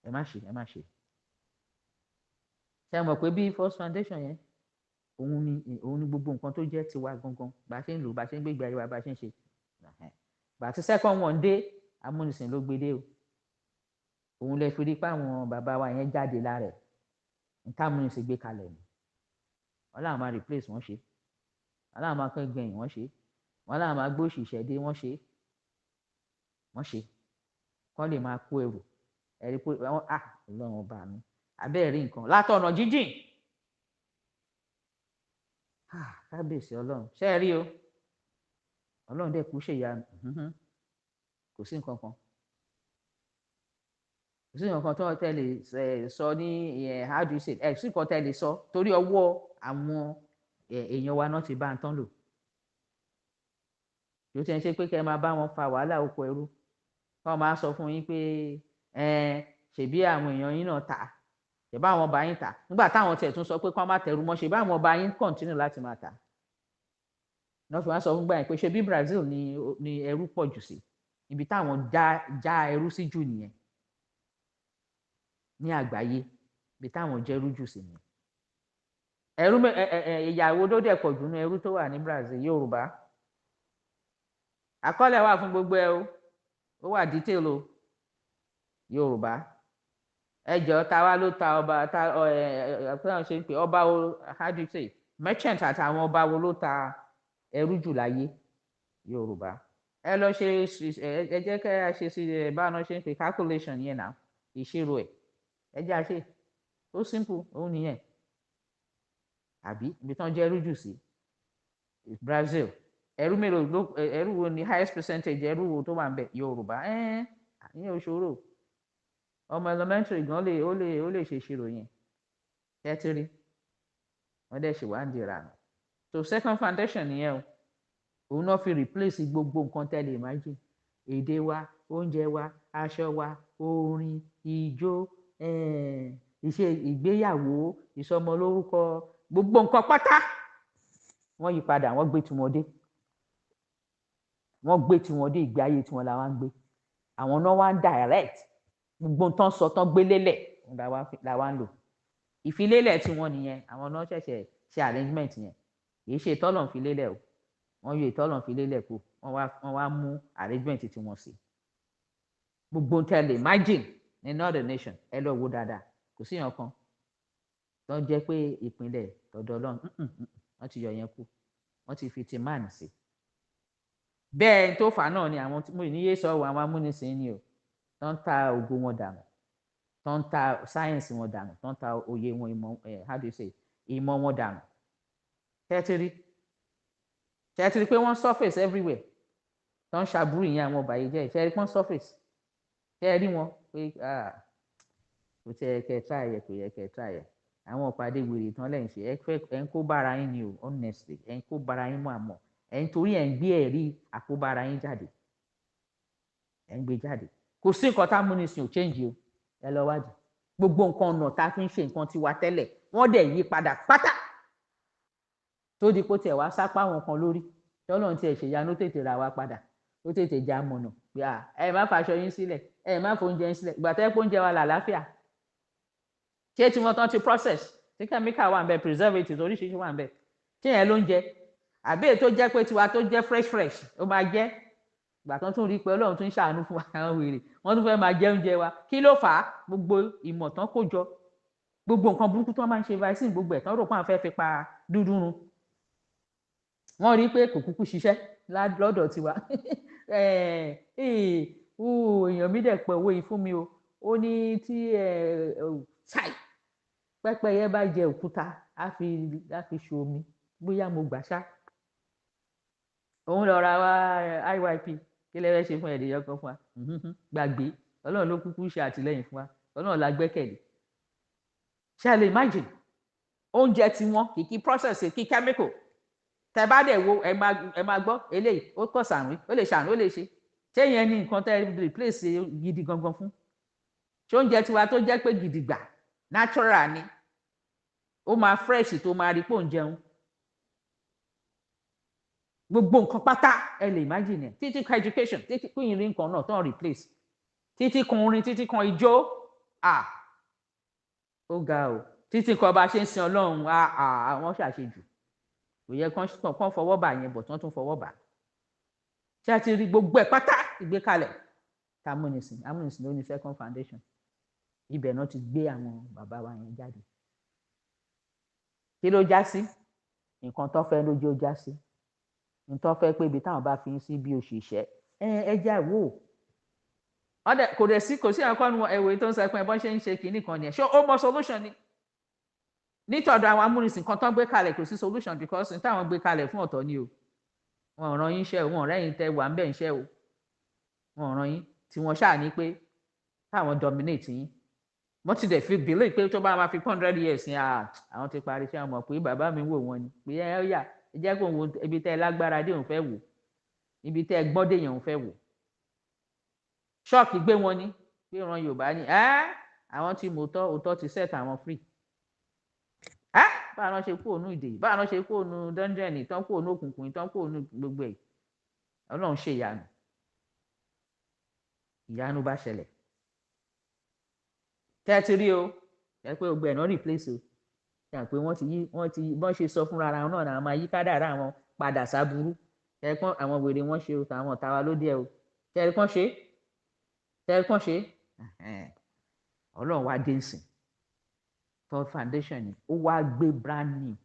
Ẹ má ṣe, ẹ má ṣe. Ṣé ẹ mọ̀ pé bí First Foundation yẹn, òun ni gbogbo nǹkan tó jẹ́ tiwa gangan, bá a ṣe ń lò, bá a ṣe ń gbégbé ayé wa, bá a ṣe ń ṣe. Gbà tí second one dé, amúnisìn ló gbé dé o. Òun lè fi rí pé àwọn bàbá wa yẹn jáde lára ẹ̀. Nǹkan amúnisìn gbé kalẹ̀ ni. Wọ́n láwọn máa replace wọ́n ṣe, wọ́n láwọn máa kọ́ gbẹ̀yìn wọ́n ṣe, wọ́n láwọn máa gbé òṣìṣẹ́ dé wọ́n ṣe, wọ́n ṣe kọ́ lè máa kó ẹrù. Ẹ̀rí pé wọ́n à Ọlọ́run ọba mi, abẹ́ẹ̀ rí nǹkan látọ̀nà jíjìn. Kábíyèsí Ọlọ́run, ṣé ẹ rí o? Ọlọ́run dẹ̀ kú ṣèyanu. Kò sí nǹkan kan, kò sí nǹkan kan tó tẹ́ lè sọ ní, how do you say, ẹ̀ sí nǹkan tẹ́ lè sọ, torí ọwọ́ àwọn èèyàn wa náà ti bá ń tán lò. Yóò ti ń ṣe pé kẹ́ ẹ máa bá wọn fa wàhálà oko ẹrú, kọ́ máa sọ fún yín pé ṣèbí àwọn èèyàn yín náà tà, ṣèbí àwọn ọba yín tà. Nígbà táwọn tiẹ̀ tún sọ pé kọ́ má tẹrú mọ́, ṣèbí àwọn ọba yín continue láti máa tà. Náà fi wá sọ fún gbà yẹn pé ṣebí Brazil ni ẹrú pọ̀ jù sí, ibi táwọn já ẹrú sí jù nìyẹn ní àgbáyé, ibi táwọn jẹ́rú jù sí nìyẹn. Ẹrú ìyàwó ló dẹ̀ pọ̀ jù nínú ẹrú tó wà ní Brazil? Yorùbá. Àkọọ́lẹ̀ wà fún gbogbo ẹ o, ó wà detail o. Yorùbá, ẹ jọ, ta wá ló ta ọba ta ẹ ẹ ẹ ṣe ń pè ọba wo, how do you say, merchant àtàwọn ọba wo ló ta ẹrú jù láyé? Yorùbá. Ẹ lọ ṣe, ẹ jẹ́ kẹ́ ẹ ṣe sí ẹ, báwọn náà ṣe ń pè calculation yẹn náà, ìṣirò ẹ, ẹ jẹ́ àṣe, ó simple. Òun nìyẹn, àbí ibi tí wọ́n jẹ́ ẹrú jù sí, Brazil. Ẹrú mélòó ló, ẹrú wo ni highest percentage, ẹrú wo tó wà ń bẹ̀? Yorùbá. Ẹ ìyẹn ò ṣòro, ọmọ elementary gan lè ó lè ṣe ìṣirò yẹn. Tẹ́tírí wọ́n dẹ̀ ṣe wá ń dira nù. So second foundation nìyẹn o. Òun náà fi replace gbogbo nǹkan tẹ́lẹ̀. Imagine, èdè wa, oúnjẹ wa, aṣọ wa, orin, ijó, ìṣe ìgbéyàwó, ìsọmọlórúkọ, gbogbo nǹkan pátá wọ́n yí padà. Wọ́n gbé tiwọn dé, wọ́n gbé tiwọn dé. Ìgbé ayé tiwọn la wá ń gbé. Àwọn náà wá ń direct gbogbo nǹkan sọ tán gbé lélẹ̀ la wá ń lò. Ìfilélẹ̀ tiwọn nìyẹn. Àwọn náà ṣẹ̀ṣẹ̀ ṣe arrangement yẹn, kì í ṣe ìtọ́lọ̀ ń fi lélẹ̀ o. Wọ́n yọ ìtọ́lọ̀ ń fi lélẹ̀ kú, wọ́n wá mú arrangement tiwọn sí. Gbogbo tẹ́lẹ̀ imagine ní northern nation, ẹ lọ wo dáadáa, kò sí yàn kan tó ń jẹ́ pé ìpínlẹ̀ tọ̀dọ̀ Ọlọ́run. Wọ́n ti yọ yẹn kú, wọ́n ti fi ti man sí. Bẹ́ẹ̀ tó fà náà ni àwọn mo ní yé sọ àwọn amúnisìn ni o, tó ń ta ògo wọn dànù, tó ń ta sáyẹ̀nsì wọn dànù, tó ń ta òye wọn, ìmọ̀, how do you say, Ìmọ̀ wọn dànù. Tẹ́tírí tẹ́tírí pé wọ́n surface everywhere tó ń ṣàbúrò ìyẹn, àwọn ọ̀bàyéjẹ́. Ṣe é rí pọ́n surface? Ṣe é rí wọn pé kò tẹ́ kẹ́ try ẹ̀, kò yẹ kẹ́ try ẹ̀? Àwọn ìpàdé wèrè tán lẹ́yìn ṣe, ẹ fẹ́ ẹ̀ ń kó bára yín ni o. Honestly, ẹ̀ ń kó bára yín mọ́, àmọ́ ẹ̀ ń torí ẹ̀ ń gbé ẹ̀rí àkóbára yín jáde, ẹ̀ ń gbé jáde. Kò sí nǹkan tá múnisìn ò change o. Ẹ lọ wádìí gbogbo nǹkan, ọ̀nà tá a fi ń ṣe nǹkan tiwa tẹ́lẹ̀, wọ́n dẹ̀ yí padà pátá, tó di pé tiẹ̀ wá sápá àwọn kan lórí. Tọ́lọ́run tiẹ̀ ṣèyanu, tètè ra wa padà, ó tètè já mọ̀nà pé ẹ má faṣọ yín sílẹ̀, ẹ má fóúnjẹ yín sílẹ̀. Ìgbà tẹ́ pé oúnjẹ wa làlàáfíà, ṣé tí wọ́n tán ti process, tí chemical wà ń bẹ, preservatives oríṣiríṣi wà ń bẹ, ṣé yẹn ló ń jẹ, àbí èyí tó jẹ́ pé tiwa tó jẹ́ fresh fresh ó máa jẹ́? Ìgbà tó tún rí i pé Ọlọ́run tún ń ṣàánú fún àwọn wèrè, wọ́n tún fẹ́ máa jẹ oúnjẹ wa. Kí ló fà á? Gbogbo ìmọ̀ tán kó jọ, gbogbo nǹkan burúkú tó máa ń ṣe, vaccine, gbogbo ẹ̀ tán rò pé àwọn fẹ́ fi pa dúdú run, wọ́n rí i pé kò kúkú ṣiṣẹ́ lọ́dọ̀ tiwa. Èèyàn mi dẹ̀ pẹ̀ owó yìí fún mi o. Ó ní tí ṣáì pẹ́pẹ́yẹ bá jẹ òkúta, á fi ṣe omi. Bóyá mo gbà ṣá, òun lọ ra wá IYP. Kí lè fẹ́ ṣe fún ẹ̀dẹ̀yọ kan fún wa? Gbàgbé, Ọlọ́run ló kúkú ṣe àtìlẹ́yìn fún wa, Ọlọ́run la gbẹ́kẹ̀lé. Ṣe lè imagine oúnjẹ tiwọn kìkì process, kìkì chemical? Tẹ bá dẹ̀ wo, ẹ máa gbọ́ eléyìí, ó kọ̀ sàrùn, ó lè ṣàrùn, ó lè ṣe. Ṣé yẹn ni nǹkan tẹ replace gidi gangan fún? Ṣé oúnjẹ tiwa tó jẹ́ pé gidigba natural ni, ó máa fresh, tó máa rí pò ń jẹun, gbogbo nǹkan pátá, ẹ lè imagine ẹ, títí kan education, títí kún ìrìn nǹkan náà tó ń replace, títí kan orin, títí kan ijó, ah, ó ga o, títí kan bá ṣe ń sin Ọlọ́run, ah ah, àwọn ṣàṣejù. Kò yẹ kán fọwọ́ bà yẹn bọ̀, tí wọ́n tún fọwọ́ bà. Ṣé a ti rí gbogbo ẹ̀ pátá ìgbékalẹ̀ tamúnisìn? Amúnisìn ló ní second foundation. Ibẹ̀ náà ti gbé àwọn bàbá wa yẹn jáde. Kí ló já sí? Nǹkan tó fẹ́ lójú ó já sí nǹkan fẹ́, pé ibi táwọn bá fi ń sí bí òṣìṣẹ́, ẹ já wò ọdẹ. Kò dẹ̀ sí, kò sí ẹ̀kọ́ nu ẹ̀wẹ̀ tó ń sọ pé bọ́n ṣe ń ṣe kinní kan nìyẹn. Ṣé ó mọ solution ni nítọ̀dọ̀ àwọn amúnisìn kan tó ń gbé kalẹ̀? Kò sí solution, because ní táwọn gbé kalẹ̀ fún ọ̀tọ̀ ni o. Wọn ò ràn yín iṣẹ́ o, wọn ò rẹ́yìn tẹ wà ń bẹ̀ ń ṣẹ́ o, wọn ò ràn yín. Tí wọ́n ṣáà ní pé káwọn dominate yín. Wọ́n ti dẹ̀ fi believe pé tó bá máa fi 100 years yẹn, àwọn ti parí iṣẹ́. Wọn mọ̀ pé bàbá mi wò wọ́n ni pé ẹ yà, ẹ jẹ́ kó wo ibi tẹ́ ẹ lágbára dé, òun fẹ́ wò ibi tẹ́ ẹ gbọ́n dé yẹn, òun fẹ́ wò. Shock gbé wọn ni pé ìran Yorùbá ni ẹ́, àwọn tí mò tọ́ òótọ́ ti set àwọn free. Ẹ́ báwọn náà ṣe kú ònú ìdè, báwọn náà ṣe kú ònú dungeon, tán kú ònú òkùnkùn, tán kú ònú gbogbo ẹ̀. Ọlọ́run ṣe ìyanu, ìyanu bá ṣẹlẹ̀. Tẹ́ ẹ ti rí o, ẹ pé gbogbo ẹ̀ náà replace o. Ṣe pé wọ́n ti yí, wọ́n ti bọ́n ṣe sọ fúnra ara wọn náà náà máa yí kádàrá àwọn padà sábúrú. Ẹ pọ́n àwọn wèrè wọn ṣe o, tàwọn ọ̀tá wa ló dé o. Tẹ́ ẹ pọ́n ṣe, tẹ́ ẹ pọ́n ṣe. Ọlọ́run wá dé nsìn, third foundation ni ó wá gbé brand new,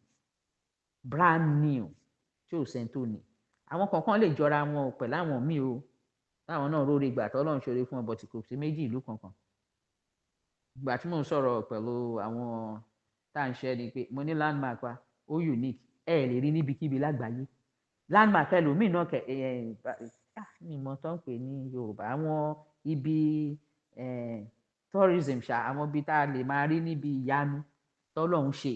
brand new tí ò sẹ́ni tó ní. Àwọn kọ̀ọ̀kan lè jọra wọn pẹ̀lú àwọn míì o, táwọn náà róore gbà tọ́lọ́run ṣoore fún ọ, but kò sí méjì ìlú kankan. Ìgbà tí mò ń sọ̀rọ̀ pẹ̀lú àwọn tá à ń ṣe ni pé mo ní landmark wa, ó unique, ẹ lè rí níbikíbi lágbàáyé. Landmark ẹlòmíì náà kẹ ẹ ẹ mi mọ tó ń pè ní Yorùbá, àwọn ibi tourism ṣá, àwọn ibi tá a lè máa rí níbi ìyanu tọ́lọ́run ṣe,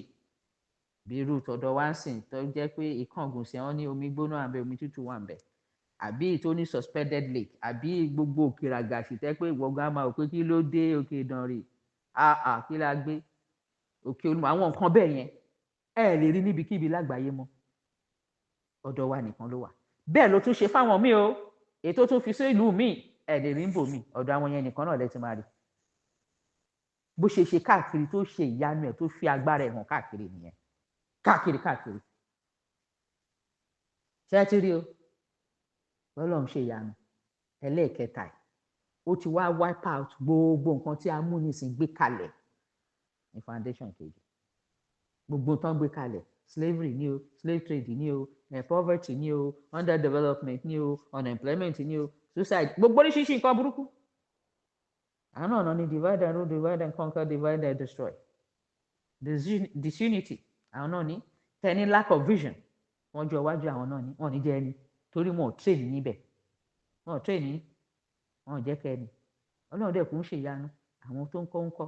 bí irú tọ̀dọ̀ wá ń sìn tó jẹ́ pé ìkángun sí wọn ní omi gbóná àbẹ, omi tútù wà ń bẹ̀, àbí tó ní suspended lake, àbí gbogbo òkè ràgàṣì tẹ́ pé ìwọ gan máa wò pé kí ló dé òkè Ìdànrè, àà, kí la gbé òkè Olúmọ, àwọn nǹkan bẹ́ẹ̀ yẹn, ẹ lè rí níbikíbi lágbàáyé mọ́, ọ̀dọ̀ wa nìkan ló wà. Bẹ́ẹ̀ ló tún ṣe fáwọn míì o. Èyí tó tún fi sí ìlú míì, ẹ lè rí níbò míì, ọ̀dọ̀ àwọn yẹn nìkan náà lẹ ti máa rí. Bó ṣe ṣe káàkiri, tó ṣe ìyanu ẹ̀, tó fi agbára ẹ̀ hàn káàkiri nìyẹn, káàkiri káàkiri. Ṣé ẹ ti rí o? Ọlọ́run ṣe ìyanu ẹlẹ́ẹ̀kẹta ẹ̀, ó ti wá wipe out gbogbo nǹkan tí amúnisìn gbé kalẹ̀ ní foundation kejì. Gbogbo tán gbé kalẹ̀, slavery ní o, slave trade ní o, poverty ní o, underdevelopment ní o, unemployment ní o, suicide, gbogbo oríṣiríṣi nǹkan burúkú. Àwọn náà ní divide and rule, divide and conquer, divide and destroy, disunity. Àwọn náà ní tẹ ní lack of vision. Wọ́n jọ iwájú, àwọn náà ní wọ́n ní jẹ́ ẹni, torí wọn ò train níbẹ̀, wọn ò train ní, wọn ò jẹ́ kẹ́ ẹni. Ọlọ́run dẹ̀ kún ṣèyanu. Àwọn tó ń kọ́ ń kọ́,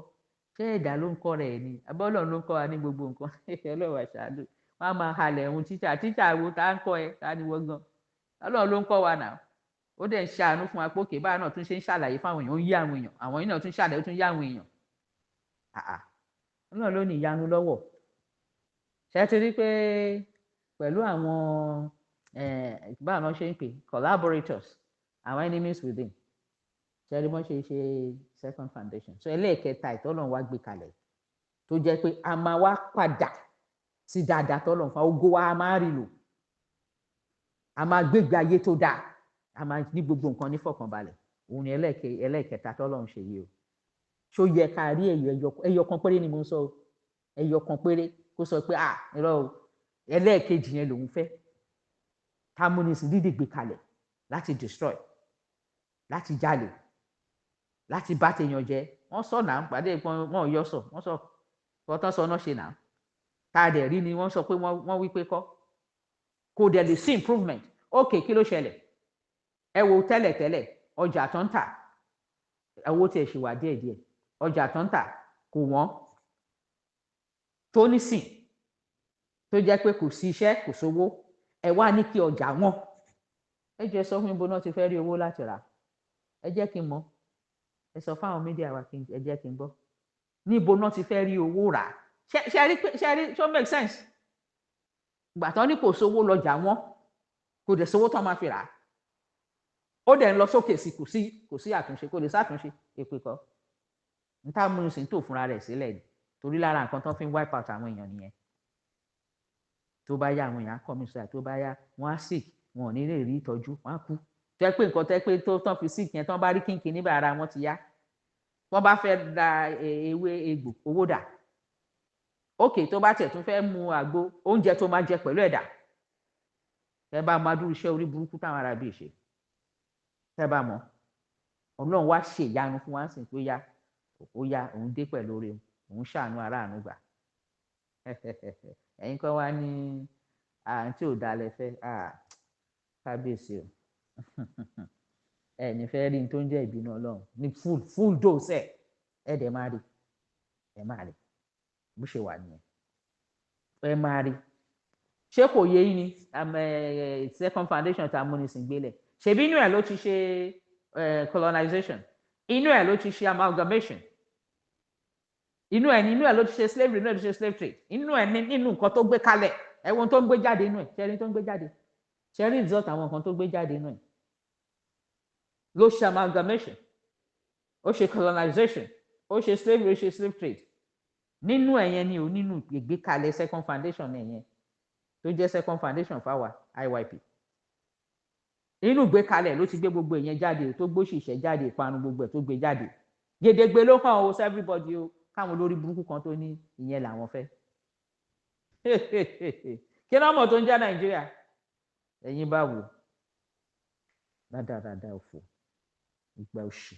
ṣé ẹ̀dá ló ń kọ́ rẹ̀ ni, àbí Ọlọ́run ló ń kọ́ wa ní gbogbo nǹkan? Ọlọ́run àṣàlù. Wọ́n á máa halẹ̀ ohun tíṣà. Tíṣà wo tá ń kọ́ ẹ? Tá ni wọ́n gan? Ọlọ́run ló ń kọ́ wa náà. Ó dẹ̀ ń ṣàánú fún wa pé òkè báwa náà tún ṣe ń ṣàlàyé fáwọn èèyàn, ó ń yé àwọn èèyàn. Àwọn yìí náà tún ṣàlàyé, ó tún yé àwọn èèyàn. Ọlọ́run ló ní ìyanu lọ́wọ́. Ṣé ti rí pé pẹ̀lú àwọn, báwọn náà ṣe ń pè, collaborators, àwọn enemies within, ṣe rí wọ́n ṣe ṣe second foundation? So ẹlẹ́ẹ̀kẹta ìtọ́lọ́run wá gbé kalẹ̀, tó jẹ́ pé a máa wá padà sí dáadáa tọ́lọ́run fún ogo wa, a máa rí lò, a máa gbégbé ayé tó dáa, a máa ní gbogbo nǹkan ní fọkànbalẹ̀, òun ni ẹlẹ́ẹ̀kẹta tọ́lọ́run ṣe yìí o. Ṣó yẹ ká rí ẹyọ kan péré ni mo ń sọ o, ẹyọ kan péré, kó sọ pé, "Ah, irọ́ o, ẹlẹ́ẹ̀kejì yẹn lòun fẹ́"? Támúnisìn dídì gbé kalẹ̀ láti destroy, láti jalè, láti bá tèèyàn jẹ́. Wọ́n sọ náà pàdé, wọn ò yọ sọ, wọ́n sọ kọ́tọ́ sọ náà ṣe náà. Tá a dẹ̀ rí ni wọ́n sọ pé wọ́n wí pé kọ́ kò dẹ̀ lè sí improvement. Ok, kí ló ṣẹlẹ̀? Ẹ wo tẹ́lẹ̀tẹ́lẹ̀, ọjà tó ń tà, owó tiẹ̀ ṣì wà díẹ̀díẹ̀, ọjà tó ń tà kò wọ́n tó nísìn. Tó jẹ́ pé kò sí iṣẹ́, kò sówó, ẹ wá ní kí ọjà wọn. Ẹ jẹ́ sọ fún mi bó náà ti fẹ́ rí owó láti rà. Ẹ jẹ́ kí n mọ̀. Ẹ sọ fáwọn media wa, kí ẹ jẹ́ kí n gbọ́ níbo náà ti fẹ́ rí owó rà. Ṣe rí, ṣe rí, ṣó make sense? Ìgbà tán ní kò sówó lọ́jà wọn, kò dẹ̀ sówó tán máa fi rà á, ó dẹ̀ ń lọ sókè sí, kò sí àtúnṣe, kò lè sàtúnṣe. Èpè kọ́ níta múnisìn tó fúnra rẹ̀ sílẹ̀ ni, torí lára nǹkan tó fi ń wipe out àwọn èèyàn nìyẹn. Tó bá yá, àwọn èèyàn á commit suicide. Tó bá yá, wọ́n á sick, wọn ò ní lè rí ìtọ́jú, wọ́n á kú. Tó yẹ pé nǹkan tó yẹ pé tó tán fi sick yẹn, tán bá rí kínkín níbẹ̀, ara wọn ti yá. Wọ́n bá fẹ́ ra ewé egbò, owó dà? Ókè, tó bá tiẹ̀ tún fẹ́ mu àgbo, oúnjẹ tó máa jẹ pẹ̀lú ẹ̀dà. Ẹ bá máa dúró iṣẹ́ orí burúkú táwọn ará bíi ṣe, ẹ bá mọ̀. Ọlọ́run wá ṣe ìyanu fún wa sí pé ó yá, ó yá, òun dé pẹ̀lú oore, òun ṣàánú aráàánú gbà. Ẹ̀yin kan wá ní àǹtí ò dalẹ̀ fẹ́. Kábíyèsí o, ẹ ní fẹ́ rí n tó ń jẹ́ ìbínú Ọlọ́run ní full full dose. Ẹ dẹ̀ máa rí, ẹ máa rí bó ṣe wà nìyẹn, ẹ máa rí. Ṣé kò yé yín ni second foundation tá a múnisìn gbélẹ̀? Ṣebí inú ẹ̀ ló ti ṣe colonization, inú ẹ̀ ló ti ṣe amalgamation, inú ẹ̀ ní, inú ẹ̀ ló ti ṣe slavery, inú ẹ̀ ló ti ṣe slave trade, inú ẹ̀ ní, nínú nǹkan tó gbé kalẹ̀. Ẹ̀wọ̀n tó ń gbé jáde inú ẹ̀, ṣẹ́rí tó ń gbé jáde, ṣẹ́rí result àwọn nǹkan tó gbé jáde inú ẹ̀ ló ṣe amalgamation, ó ṣe colonization, ó ṣe slavery, ó ṣe slave trade. Nínú ẹ̀ yẹn ni o, nínú ìgbékalẹ̀ second foundation ẹ̀ yẹn, tó jẹ́ second foundation fáwa IYP, inú ìgbékalẹ̀ ló ti gbé gbogbo ìyẹn jáde, tó gbóṣìṣẹ́ jáde, ìparun gbogbo ẹ̀ tó gbé jáde gedegbe ló hàn o. Everybody o, káwọn olórí burúkú kan tó ní ìyẹn làwọn fẹ́. Kí náà mọ̀ tó ń jẹ́ Nàìjíríà? Ẹ̀yin bá wò rádaràda, òfò, ìgbà òṣì.